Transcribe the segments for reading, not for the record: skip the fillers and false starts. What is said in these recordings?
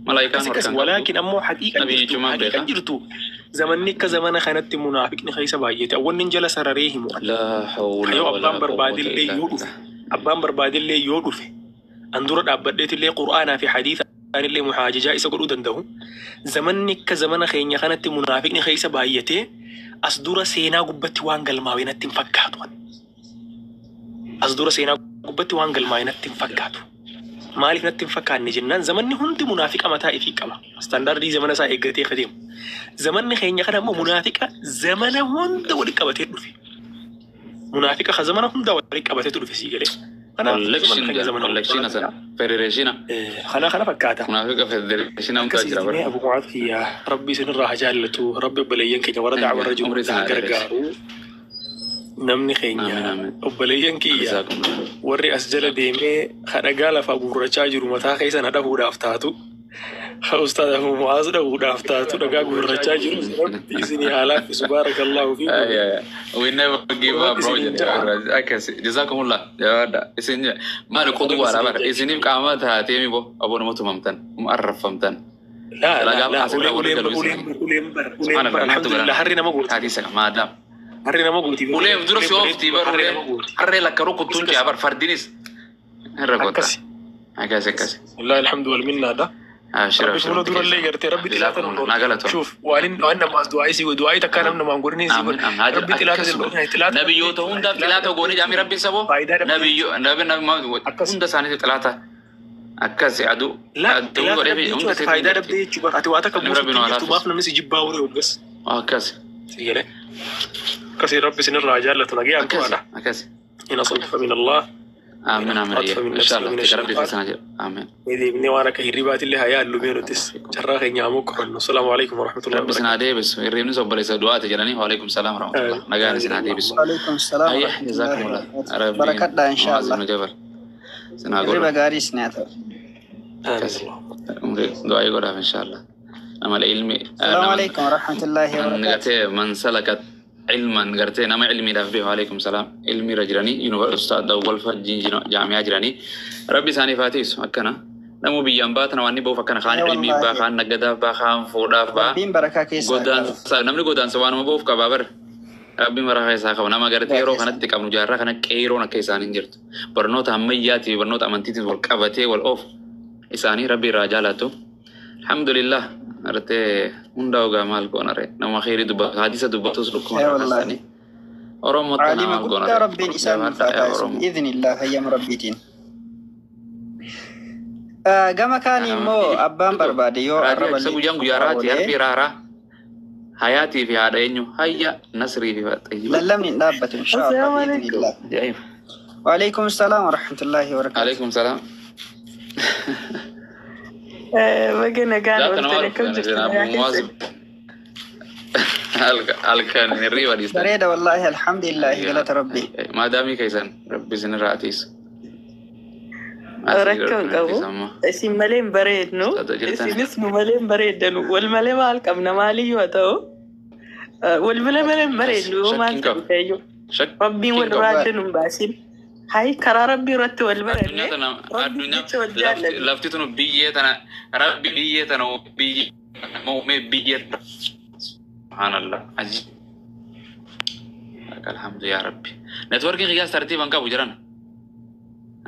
Malaayikaan Akkas akkas harkaan qabdu. walaakin ammoo haqiiqan jirtu Nabiyyichumaan haqiiqan beeka. jirtu zamanni akka zamana kanatti munaafiqni keessa baay'ate awwanni jala sararee himu an. Laa hawla Yoo abbaan walaa quwwata barbaadillee illaa yoo dhufe billah. abbaan barbaadillee yoo dhufe an dura dhaabbadheetillee qur'aanaa fi hadiisaanillee muhaajajaa isa godhuu danda'u. Zamanni akka zamana keenya kanatti munaafiqni keessa baay'atee as dura seenaa gubbatti waan galmaa'e natti hin fakkaatu. As dura seenaa gubbatti waan galmaa'e natti hin fakkaatu. Maaliif natti hin fakkaanne jennaan zamanni hundi munaafiqa mataa ifii qaba. Istaandaardii zamana isaa eeggatee adeemu. Zamanni keenya kana immoo munaafiqa zamana hunda walitti qabatee dhufe. Munaafiqa ka zamana hunda walitti qabateetu dhufe sii galee. Kanaaf zamanni Collection keenya jedhan zamana collection san munaafiqaa. federeeshina Kana kana fakkaata. munaafiqa federeeshina hundaa Akkasii jira bara. jennee Abu Mucaaz kiyya Rabbi isinirraa haa jaallatu. Rabbi obboleeyyan keenya warra da'awarra jiru Umrii hunda haa isin haa dheeressu. gargaaru. Namni keenya Amiin amiin. obboleeyyan kiyya Jazaakumullah. warri as jala deemee hadhagaa lafaa guurrachaa jiru mataa keessa na dhahuudhaaf taatu. Ha ustaaz Abu Mucaaz dhahuudhaaf taatu dhagaa guurrachaa jiru. Rabbi isinii haa laaffisu. Baarakallaahu fiikum. Ay, ay, ay. We never give up, Rabbi bro. isiniin jedhe. ja'a. Akkas. Jazakumullah. Jawaadha. Isin maali Rabbi quduwaadha isiniin bara. ja'a. Isiniif qaama taatee mi bo aboo nama tumamtan. Uma arrafamtan. Laa Silaa laa gaafa laa asirraa uleen warri uleen galu bar uleen isin. bar uleen bar uleen bar Subhaanallah namatu alhamdulillah galan. harri nama gooti. Taatii isa maadaam. Harri nama gooti Uleef uleen dura si uleen ooftii bareedu bar bar harri uleen. nama gooti. Harree lakka Akkas rukuttuun akkas caa bar fardinis. Irra goota. akkasi. Akkas akkas. Wallahi alhamdu wal minnaadha. Abshir Rabbi abshir fuula hundi durallee keessan. gartee rabbi xilaata nu Jazakumullah. Naa dhorkin. galatoon. Shuuf waan waan namaas du'aayii sii godhu du'aayii takkaa namni namaan godhin sii Amin godhu. amin. Haajir Rabbi xilaata sin akkasuma. dhorkin xilaata dhabdee Nabiyyoota hundaaf xilaata xilaata goone dhabdee jaamii rabbiin saboo. faayidaa dhabdee Nabiyyo nabi nabi akkas. hunda isaaniitiif xilaata. Akkas aduu Laa aduu xilaata godhee dhabdee fi jechuun hunda ati isheetu hin faayidaa jirti. dhabdee jechuudha. Ati waa takka Inni buusutti rabbi nu hin haa jirtu maaf laaffisu. namni si jibbaa horii hoggas. Akkas Si galee. Akkasii rabbi isinirraa haa jaallatu nagayaan akkas tu'aadha. akkas. إن أصبت فمن الله وإن Aamin aamin أخطأت ayya. فمن نفسي Inshallah ومن tika rabbi الشيطان keessan jedhu. Aamin. deebinee waan akka hirribaatillee haa yaallu mee nutis carraa keenya haa mokkoffannu. Assalaamu alaikum warahmatullahi Rabbi isin haa wabarakaatu. deebisu. Hirribni obboleessa du'aati jedhanii. Waalaikum salaam warahmatullah. Nagaan isin haa deebisu. وعليكم السلام Ayya ورحمة الله jazakumullah. وبركاته. Rabbiin بركة إن شاء Mu'aaz الله. ibn Jabal isin haa godhu. الربا قاري سنعته. Aamin Akkas. Allahumma. Umrii du'aa godhaaf inshallah. Nama ilmi السلام nama عليكم ورحمة الله man وبركاته. gartee man salaka ilman gartee nama ilmiidhaaf beeku alaikum salaam ilmi irra jiranii yuunivarsiitii walfa jaamiyaa jiranii rabbi isaaniif haa tiisu akkana namuu biyyaan baatan waan ni ba'uuf akkana kaan يا ilmiif baa والله kaan naggadaaf baa kaan fuudhaaf baa ربين بركة كيسا قابو. godaansa namni godaansa waanuma ba'uuf qabaa bara rabbi marakaa isaa qaba nama gartee yeroo كيسا. kanatti qabnu jaarraa kana qeeroon akka isaan hin jirtu barnoota ammayyaatii fi barnoota amantiitiin wal qabatee wal oofu isaanii rabbi irraa jaalatu alhamdulillah gartee hundaa ogaa maal goona ree nama kheyrii dubbatu hadiisa dubbatus dhukkuma يا irraa والله kaasanii oromoo tana عالمة maal goona قد ree ربين إسان jabaadha yaa فاتايس oromoo بإذن الله هيام ربيتين. Gama kaanii immoo abbaan barbaade yoo raadiyoo arraba ibsa illee guyyaan guyyaa raati oolee harfi raaraa hayaatii fi haadha eenyu hayya nasrii fi xayyiba lallabni hin dhaabbatu insha Allah Assalaamu alaikum. biidhnillah. ajaa'iba Waalaikum salaam warahmatullahi wabarakatuh. alaikum salaam Baga nagaan jaata nama ooltan akkam dhuftan jirtu isin nagaa abu muwaaz keessan? halkan hirriba dhiistan Bareeda wallaahi alhamdulillahi galata rabbi. maadaamii keessan rabbi isin irraa atiisu asii Rakkoo hin rabbi qabu. atiisu amma Isin malee hin bareednu. ustaadha jirtan Isinis nu malee hin bareeddanu. Wal malee maal qabna maaliyyuu haa ta'u. Wal malee malee hin akkas bareednu yoo maal shakkiin ta'u qabu ta'eyyuu. Rabbiin shakkiin wal qabu irraa Wallaahi adda nu hin baasin. Hayi karaa rabbii irratti wal addunyaa baranne tana rabbiif addunyaa jecha wal lafti jaallanne. lafti tunu biyyee tana rabbi biyyee tana biyyee uumee biyyee tana subhaanallah aji alhamdu yaa rabbi networkiin qiyyaas tartiiban qabu jiran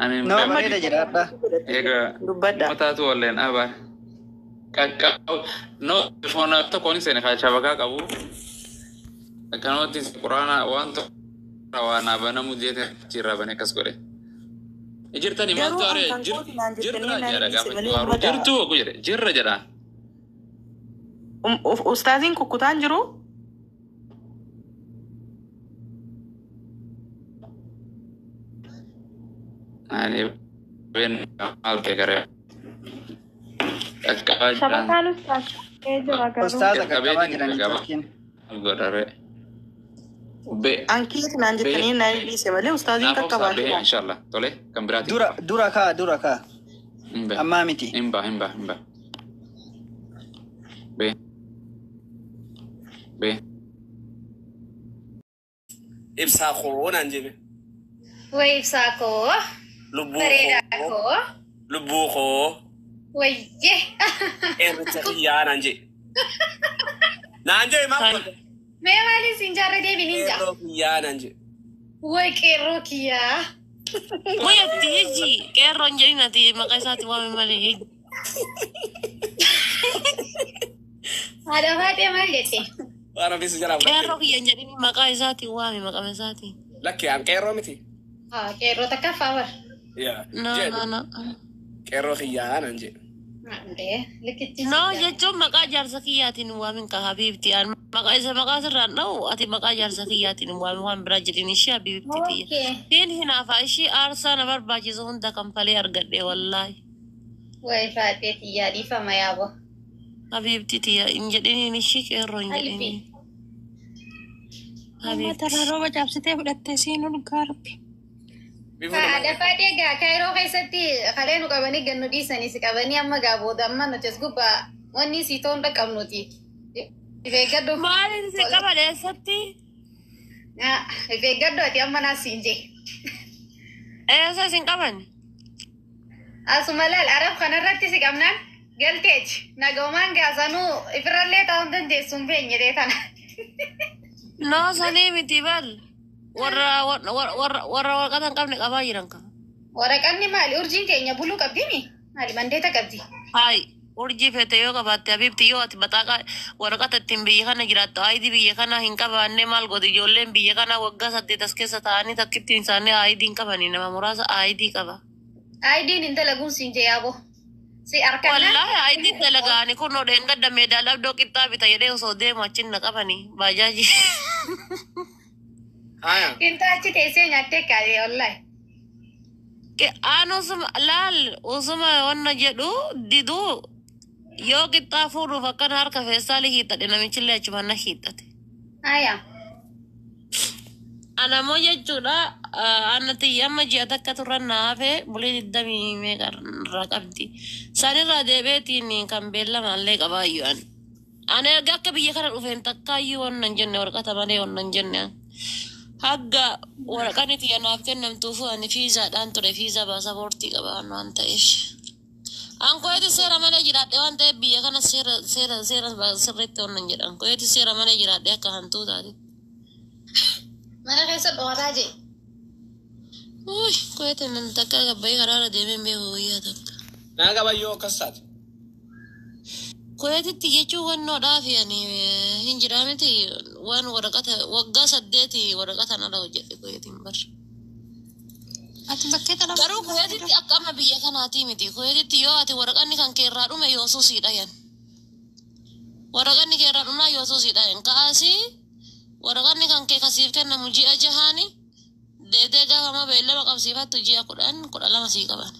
ani hin Nama Amma bareeda beeku jiraadha. egaa dubbadha. mataatu walleen abaan qaqqabu no telefoona tokkoon hin seene shabakaa qabu akkanumatti quraana waan tokko waan banamu jeete achirraa banee akkas godhe jirtani Garuu maaltu an are kan kooti naan jirra jettanii naan jedha dhiise gaafa malee waaru ummata. jirtu ogu jedhe jirra jedha Ustaaziin kukkutaan jiru? ani ben maal ta'e garee qaqqabaa jiraan Shabakaan ustaas ee jira garuu. Ustaaza qaqqabaa qaqqabeetiin jira qaqqaba networkiin. maal godhare be An keeti naan be jettanii naan dhiise malee ustaaziin naaf obsaa qaqqabaa be jira. inshallah tole kan biraatiin Dura dhufa dura kaa dura kaa hin be ammaa miti. hin ba hin ba hin ba be be Ibsaa koo naan jedhe. Way ibsaa koo, Lubbuu bareedaa koo. koo, Lubbuu koo. Wayyee. Qeerricha kiyyaa naan jee. Naan jee maal godhe? Mee maaliin siin jaarra deebiin hin jaa? Qeerroo kiyyaa naan jee. Way qeerroo kiyyaa. Wayyatti hiji qeerroon jedhin ati maqaa isaati waame malee hiji. Haadha faatee maal jette? Waan ofiis jalaa fudhatte. Qeerroo kiyya hin jedhin maqaa isaati waame maqaa isaati. Lakki aan qeerroo miti. Haa qeerroo takkaffaa bara. Yaa. No Jee no no. qeerroo kiyyaa naan jee. Andee likkichi No siin jaa. jechuun maqaa jaarsa kiyyaatiin waamin ka habiibti. An maqaa isa maqaa sirraan dha'u ati maqaa jaarsa kiyyaatiin waamin waan biraa jedhin ishee habiibti tiyya. Okay. Hin hinaafa ishee aarsaa na barbaachisu hunda kanfalee argadhe wallaahi. Way faatee tiyyaa dhiifama yaabo. Habiibti tiyya hin jedhiniin ishee qeerroo hin Alfi. jedhiniin. Uummata Habiibti. irraa rooba cabsitee fudhattee siin ulgaa rabbi. Biifuu namaa Haadha faatee gaa kaayiroo keessatti kalee nu qabanii gannu dhiisanii si qabanii amma gaa booda amma nuti as gubbaa wanni sii toon dhaqqabnuti. If eeggadhu. Maaliin si qaban eessatti? If eeggadhu ati amma naas siin jee. Eessa isin qaban? Asuma laal arab kanarratti si qabnaan galteechi nagaumaan gaasanuu ifirrallee ta'uu hin dandeessu hin beenye tana. No sanii miti bal. Warra warra warra warra waraqata hin qabne qabaa jiran kan. Waraqanni maali? Urjiin keenya buluu qabdimi? Maali mandeeta qabdi? Hayi urjii fete yoo qabaatte habiibti yoo ati baxaaqa waraqata ittiin biyya kana jiraattu aayidii biyya kana hin qabaanne maal godhu ijoolleen biyya kana waggaa 8 as keessa taa'anii takkittiin isaanii aayidii hin qabanii nama muraasa aayidii qaba. Aayidiin hin dalaguun siin jee yaaboo. Si harkannaan Wallaahi aayidii dalagaani kun dheengadda meedaa labdoo qixxaa bita jedhee osoo deemu achiin na qabanii baajaajii. Haya. Kintaa achi teessee nyaattee kaa'ee wallaahi. Aan usuma laal usuma wanna jedhu diduu yoo qixxaa fuudhuuf akkana harka feestaalii hiixadhe namichillee achuma na hiixate. Aayaa. Ana immoo jechuudha anati amma ji'a takka turran na hafe bulii digdamii meeqa irraa qabdi. Sanirraa deebi'eetiin kan beellamallee qabaayyuu ani. Ani erga akka biyya kana dhufeen takkaayyuu wanna hin jenne waraqata malee wanna hin jenne. Hagga waraqaan itti naaf kennamtuufu ani fiizaadhaan ture fiizaa baasapoortii qaba waan ta'eef. An koyeeti seera malee jiraadhe waan ta'eef biyya kana seera seera seera sirriitti wanna hin jedhan. Koyeeti seera malee jiraadhe akka hantuu taate. Mana keessa dhokataa jee. Uy, koyeeti nan takka gabbayee karaarra deemee hin beeku guyyaa takka. Naa qabayyoo akkas taate. Koyeetitti jechuun wannoodhaaf ani hin jiraa miti waan waraqata waggaa 8 waraqatan ala hojjedhe koyeetiin bar. Ati bakkee Garuu xalamaa koyeetitti akka amma biyya kanaatii miti. Koyeetitti yoo ati waraqanni kan kee irraa dhume yoosuu sii dhayan. Waraqanni kee irraa dhumnaa yoosuu sii dhayan. Ka'asii waraqanni kan kee kasiif kennamu ji'a jahaani deetee gaafa beellama qabsiifattu ji'a 10 12 sii qaban.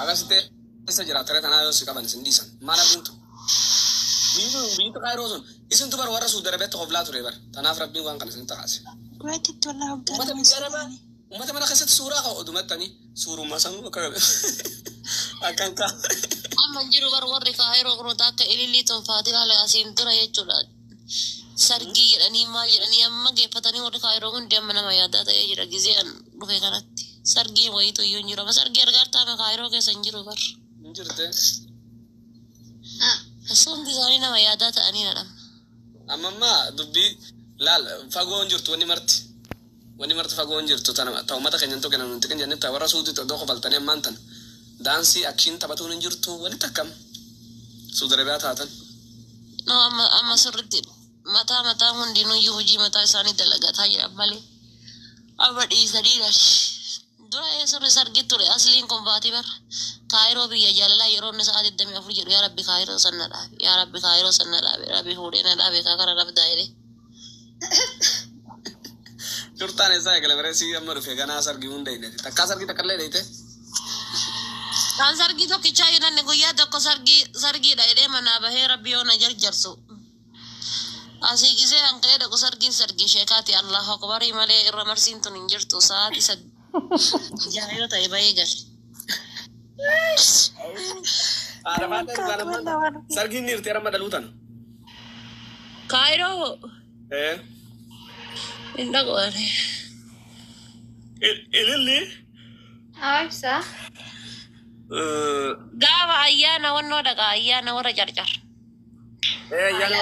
Akkasitti eessa jira tere tanaa yoo si qaban isin dhiisan. Maal argintu? Biyyi Kaayiroo sun isintu bar warra Suudi Arabiyaatti qoflaa ture bar. Tanaaf rabbiin waan kana isin taasise. Kuweetitti wallaahi waggaa Uummata 2 biyya Arabaa siidhaani. uummata mana keessatti suuraa ka'u odumattanii suurummaa sanuu akka akkan ka'a. Amma hin jiru bar warri kaayiroo kunuun akka ilillii tonfaatii haala asiin dura jechuudha. Sargii jedhanii maal jedhanii amma geeffatanii warri kaayiroo hundi amma nama yaadaa ta'ee jira gizee an dhufe kanatti. Sargii wayiitu iyyuu hin jiru. Amma sargii argaa ama kaayiroo keessa hin jiru bar. Hin jirte. Hundi isaanii nama yaadaa ta'anii nadhama. Amma ammaa dubbii laal fagoo hin jirtu wanni marti. Wanni marti fagoo hin jirtu tana ta uummata keenya hin tuqina nuti kan jennee ta warra suutii iddoo kofaltanii ammaan tana. Daansii akshiin taphatuun hin jirtu walitti akkam. Suudi Arabiyaa taatan. No amma amma sirriitti mataa mataa hundinuyyuu hojii mataa isaanii dalagataa jiran malee. Amma dhiisanii dura sirri sargi ture asliin kun baatii bara. Kaayiroo biyya jaalalaa yeroo inni sa'a 24 jedhu yaa rabbi kaayiroo san na dhaabe yaa rabbi kaayiroo san na dhaabe rabbi fuudhee na dhaabe kaa kana rabdaa jedhee. Shurtaan eessaa eegale baree si amma dhufe ganaa sargii hunda hidhate. Takkaa sargii takka illee hidhate. Kan sargii tokkichaa yoo namni guyyaa tokko sargii sargiidha jedhee manaa bahee rabbi yoo na jarjarsu. Asii gisee hanqee dhaqu sargiin sargii sheekaati Allahu akbarii malee irra marsiin tun hin jirtu sa'aatii 6 yoo ta'e bahee gale. Haadha faatee dhugaan ammaan sargiin ni hirtee amma dhaluu tana. Kaayiroo Eh. hin dhaqu ani. Ililli. Haa ibsaa. Gaafa ayyaana wannoo dhaqa ayyaana warra carcar. Ayyaana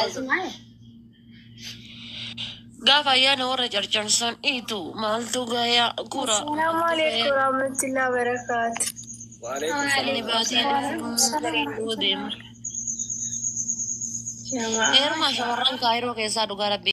Gaafa ayyaana warra carcar san itu maaltu gayaa kura. Assalamu alaikum warahmatullahi wabarakatuh. Waalaikum salaam. Inni baatee deema. Jamaa. Heeruma shamarran kaayiroo keessaa dhugaa rabbi.